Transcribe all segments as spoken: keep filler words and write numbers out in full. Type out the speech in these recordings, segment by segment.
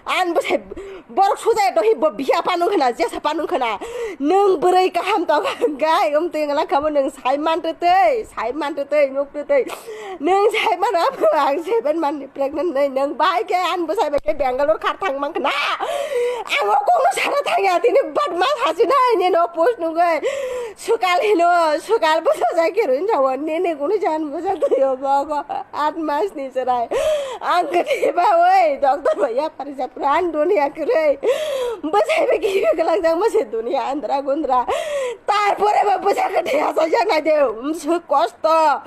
An bwsai borok sujai dohi bo biya panung khna, jesa panung khna. Nwng bwrwi kaham tong gai, um twi ngala kamo nwng sai man twi twi, sai man twi twi, nuk twi twi. Nwng sai man abo ang seven man ni pregnant nai nwng bai khe an bwsai bai khe Bangalore khar thang man khna. Ang o kok no sana thang ya tini bat ma hasi nai ni no post nung gai. Sukal hino, sukal bwsa jai khe rwin jawan nini kunu jan bwsa tuyo bogo. At mas ni chwrai. Ang kwthwi ba oi, doctor bai yapari japra ang dunia kwrwi. Bwsai ba kibi kwlak jang bwsai dunia andra gundra. Tarpore ba bwsa kwthwi asa jang nai de, umsuk kosto.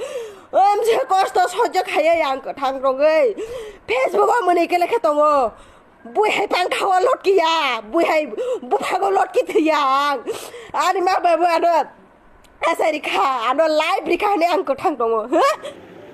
Umsuk kosto sojjo khaiya ang kwthang rogwi. Facebook o mwnwi kele khe tongo. Bui hai pangthao lotkiya, bui hai buphago lotki thwiya ang. Ani ma bai bo ano asai rikha, ano live rikha hwnwi ang kwthang tongo, ha?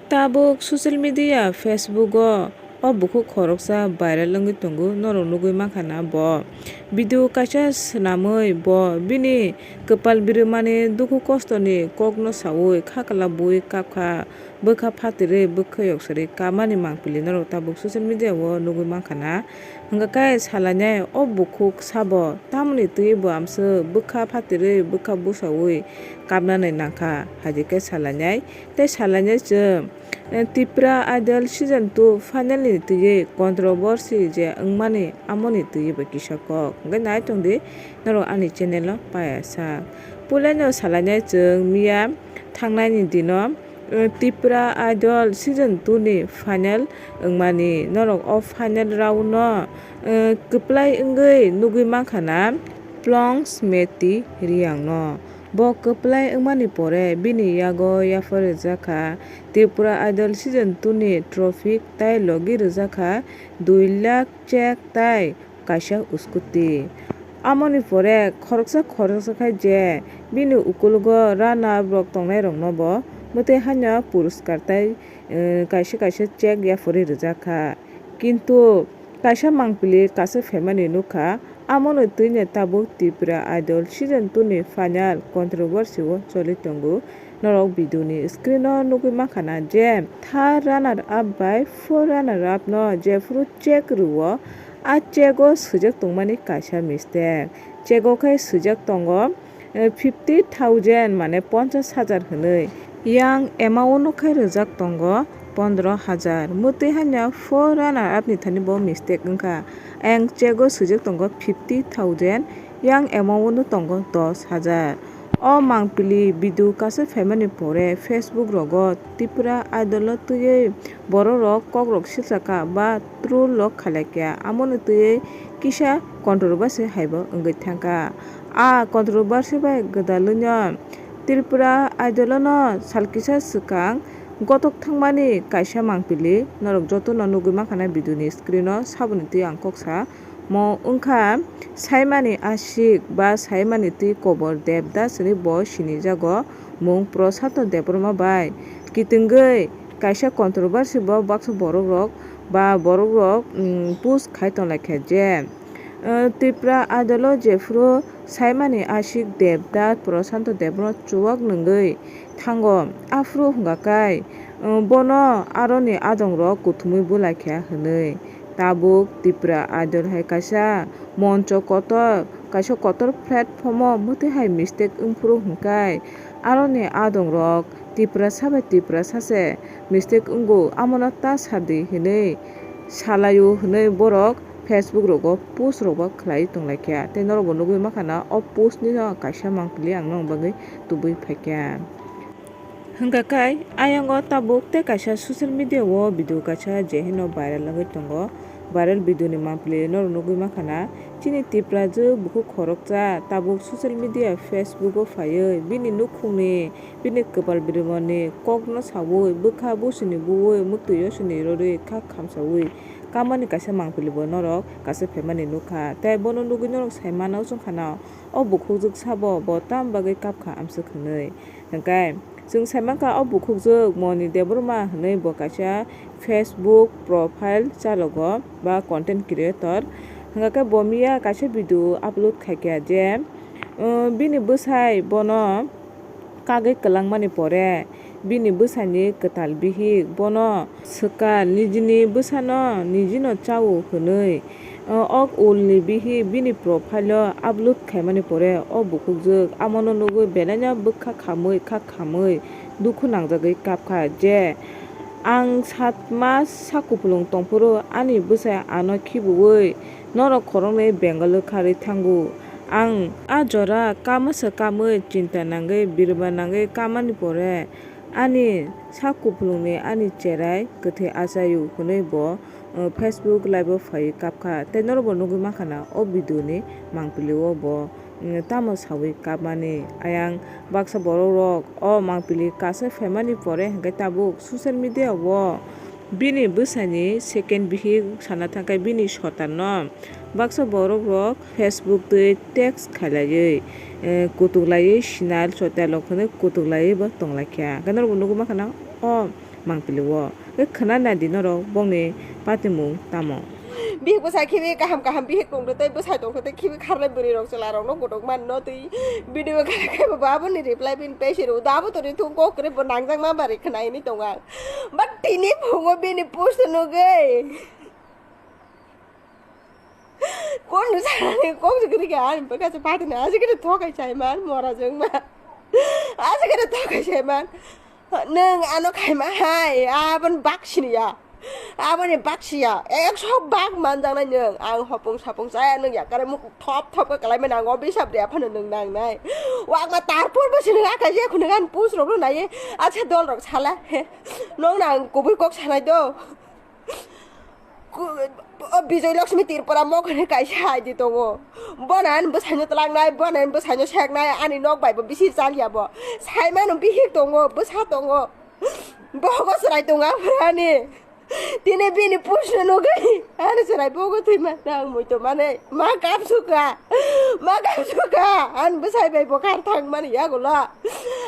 Tabuk social media, Facebook o o bukhuk khoroksa viral wngwi tongo, norok nugwi mankha na bo video kaisa swnamwi bo bini kwpal birwmani dukhu kostoni kokno sawi kha kwlabwi kapkha. Bwkha phatirwi bwkhwk yoksarwi kamani mangpili norok tabuk social media o nugwi mankha na. Hwnkha khe salainai o bukhuk sabo tamoni twiwi bo amswk bwkha phatirwi bwkha busawi kapnani nangkha, hai khe salainai. Tei salainai chwng, eh, Tipra Idol season two final ni twiwi controversy je wngmani amoni twiwi bo kisa kok. Hwnkhe nai tongdi norok ani channel o paiya sak. Puila no salainai chwng miya thangnai ni dino, eh, Tipra Idol season two ni final wngmani. Norok o final round no, eh, kwplai wngwi nugwi mankha na Plong Smeti Reang no. Bo kwplai wngmani pore bini yago yaphar rijak kha Tripura Idol season two ni trophy tei logi rijak kha dui lakh cheque tei kaisa scooty. Amoni pore khoroksa khoroksa khai je bini ukulogo runner up rok tongnai rokno bo mwtwi haino puruskar tei, eh, kaisa kaisa cheque yaphurwi rijak kha. Kintu kaisa mangpili kaisa phaimani nukha, amoni twino tabuk Tripura Idol season two ni final controversy o choli tongo. Norok video ni screen o nugwi mankha na je third runner up bai fourth runner up no jephuru cheque rwo, a cheque o swijak tongmani kaisa mistake. Cheque o khe swijak tongo, eh, fifty thousand mane ponchash hajar hwnwi. Yang amount no khe rwjak tongo pondro hajar. Mwtwi hanya fourth runner up ni thani bo mistake wngkha. Ayang cheque o swijak tongo fifty thousand, yang amount no tongo dos hajar. O mangpili video kaisa phaimani pore Facebook rogo Tripura Idol no twiwi borok rok kok rok silsa kha ba troll rok khalai kha. Amoni twiwi kisa controversy haibo wngwi thangkha. A controversy bai gwdalwino Tripura Idol no sal kisa swkang gotok thangmani kaisa mangpili norok jotono nugwi mankha na video ni screen o saboni twi ang kok sa. Mo wngkha Saimani Asik ba Saimani twi kobor Devdas hwnwi bo sinijago mung Prosanto Debbarma bai. Kitingwi kaisa controversy bo baksa borok rok ba borok rok, mm, post khai tonglaikha je, eh, Tripura Idol o jephuru Saimani Asik Devdas Prosanto Debbarma chuwak nungwi thango, aphuru hwnkha kai, eh, bono aroni adongrok kuthumwi bulaikha hwnwi. Tabuk Tripura Idol hai kaisa moncho kotor, kaisa kotor platform o mwtwi hai mistake wngphuru hwnkhe aroni adongrok Tiprasa bai Tiprasa se mistake wngo, amono ta sardi hinwi salaio hinwi borok Facebook rogo post rokbo khlai tonglaikha tei norokbo nugwi mankha na o post nino kaisa mangpili ang nokni bagwi tubui phaikha. Hwnkha khe, ayang o tabuk tei kaisa social media o video kaisa je hino viral wngwi tongo. Viral video ni mangpili norok nugwi mankha na, chini Tiprajwk bukhuk khoroksa tabuk social media Facebook o phaiwi bini nukhungni, bini kwpal birwmani kokno sawi, bwkha busini buwi, mwtwi yosini rwrwi kha khamsawi kamani kaisa mangpili bo norok kaisa phaimani nukha. Tei bono nugwi norok sai mano chwngkha na, o bukhukjwk sabo bo tam bagwi kapkha amswk hinwi. Hwnkhe, chwng sai mankha o bukhukjwk Moni Debbarma hwnwi bo kaisa Facebook profile chalogo ba content creator. Hwnkhe bo miya kaisa video upload khaikha je, uh, bini bwsai bono kagwi kwlangmani pore bini bwsani kwtal bihik bono swkar, nijini bwsano nijino chao hwnwi. O ok ulni bihik bini profile-o upload khaimani pore o bukhukjwk amono nugwi belaino bwkha khamwi kha khamwi dukhu nangjagwi kapkha je, "Ang satma sak kupulung tongphuru ani bwsai ano khibiui norok khoroknwi Bengal-o kharwi thango. Ang a jora kama se kamwi chinta nangwi birma nangwi kamani pore ani sak kupulungni ani cherai kwthwi achaio," hwnwi bo uh, Facebook live-o phaiwi kapkha. Tei norokbo nugwi mankha na o video-ni mangpili-o bo, mm, tamo saui kapmani. Ayang baksa borok rok o mangpili kasui phaimani pore hwnkhe tabuk social media-o bini bwsaini second bihik sana thangkhe bini sotanno baksa borok rok Facebook twi text khailaiwi, eh, kutuklaiwi sinal sotialok hwnwi kutuklaiwi bo tonglaikha. Hwnkhe norokbo nugwi mankha na o mangpili-o. Khe khna nadi norok bongni patimung tamo. Bihik bwsai khibi kaham kaham bihik tongtwi tei bwsai tongtwi khibi kharlai bwrwi rok chwla rokno kutuk manno twi video kha khe bo aboni reply bini page ro da bo tori thung kok kwrwi bo nangjak ma bari khna hini tongo ang. But tini phungo bini post nugwi. Kon sanani kok jigiri ke ani bwkha se patini ajigiri thokai chai man mora jwng ma. Ajigiri thokai chai man. Nwng ano khaima hai abon baksini ya. Aboni baksiya ekso bak manjaknai nwng. Ang hopung sapung chaya nwng yakare muk thop thop khe kalai mani ang o bisap de aphano nwng nangnai. Wakma tarpor bo sini akai je khunui ani post rok no nai. Acha dol rok sala he. Nwng nang kubui kok sanai do. Ku-, o Bijoy Lakshmi Tripura mokhe kaisa hai di tongo. Bono ani bwsaino twlangnai, bono ani bwsaino seknai, ani nok bai bo bisi chaliya bo. Saimano bihik tongo, bwsa tongo. Bogo chwrai tongo aphurani. Tini bini post no nugwi ani chwrai bogo thwima nang muitu mani. Ma kapsuka, ma kapsuka, ani bwsai bai bo kar thang mani yagulo.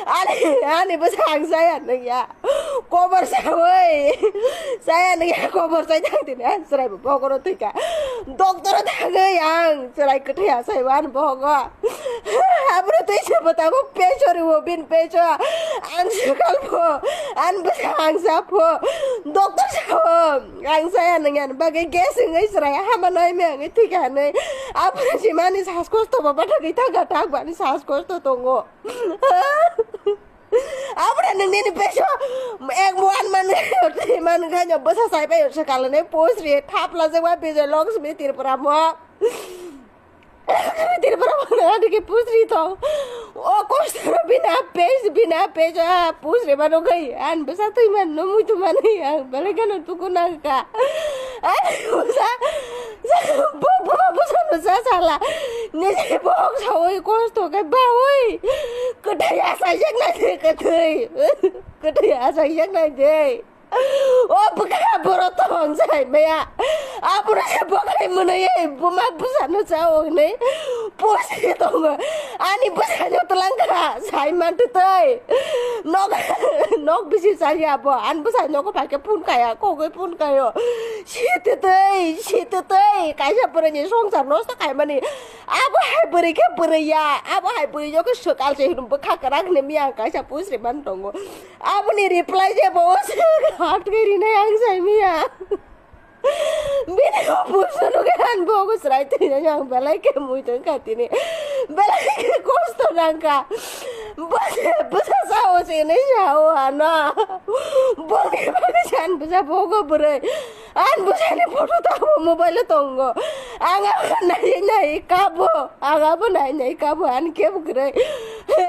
Ani, ani bwsa ang chaya nung ya. Kobor sawi. Chaya nung ya, kobor chai thang tini, ani chwrai bo bogoro thwika. Doctor thangwi ang chwrai kwthwi asai wan bogo. Abro twi se bo tabuk peso riwo bin peso. Ang swkal pho, ani bwsa ang sa pho. Doctor sao. Ang chaya nung yan bagwi gas wngwi chwrai hama noi me wngwi thwikha hinwi. Aboni simani sas kosto bo bathagwi thangkha, thak bani sas kosto tongo. Aboni nung nini peso ek one man twi man khaino bwsa chai pai se kalane post ri thapla jagwa Bijoy Lakshmi Tripura mo. Tripura bana adike pusri to. O kosoro bina pes, bina pes, a pusri mano kai. An besa tui man no muitu mani ang belai gano tuku nangka. Ai besa, bo bo besa no sa sala. Nisi bok sawoi kosto kai bawoi. Kedai asa yak nai de kedai. Kedai asa yak nai de. O bwkha borok tong sai maya. Aboro se bwkhai mwnwi buma bwsano chao hwnwi post tongo. Ani bwsano twlangkha sai mantwi tei. Nok, nok bisi chaya bo. Ani bwsai nogo phaikhe phone kaya, kogwi phone kayo. Sititei, sititei. Kaisa bwrwini songsar nosto khaimani. Abo hai bwrwi khe bwrwi ya. Abo hai bwrwi yo khe swkal se hinwi bwkha kwrak hinwi miyang kaisa post rimani tongo. Aboni reply je bo se hat khe rinai ang sai miya. Bini opor sunu khe han bo ko srai twi nai ang belai khe mui tong kha tini. Belai khe kosto nang kha. Bo se bwsa sa o se nai sa o ano. Bo khe ba khe san bwsa bo go bwrwi. An bwsa ni photo ta bo mobile o tongo. Ang abo nai nai kabo. Ang abo nai nai kabo an khe bwrwi.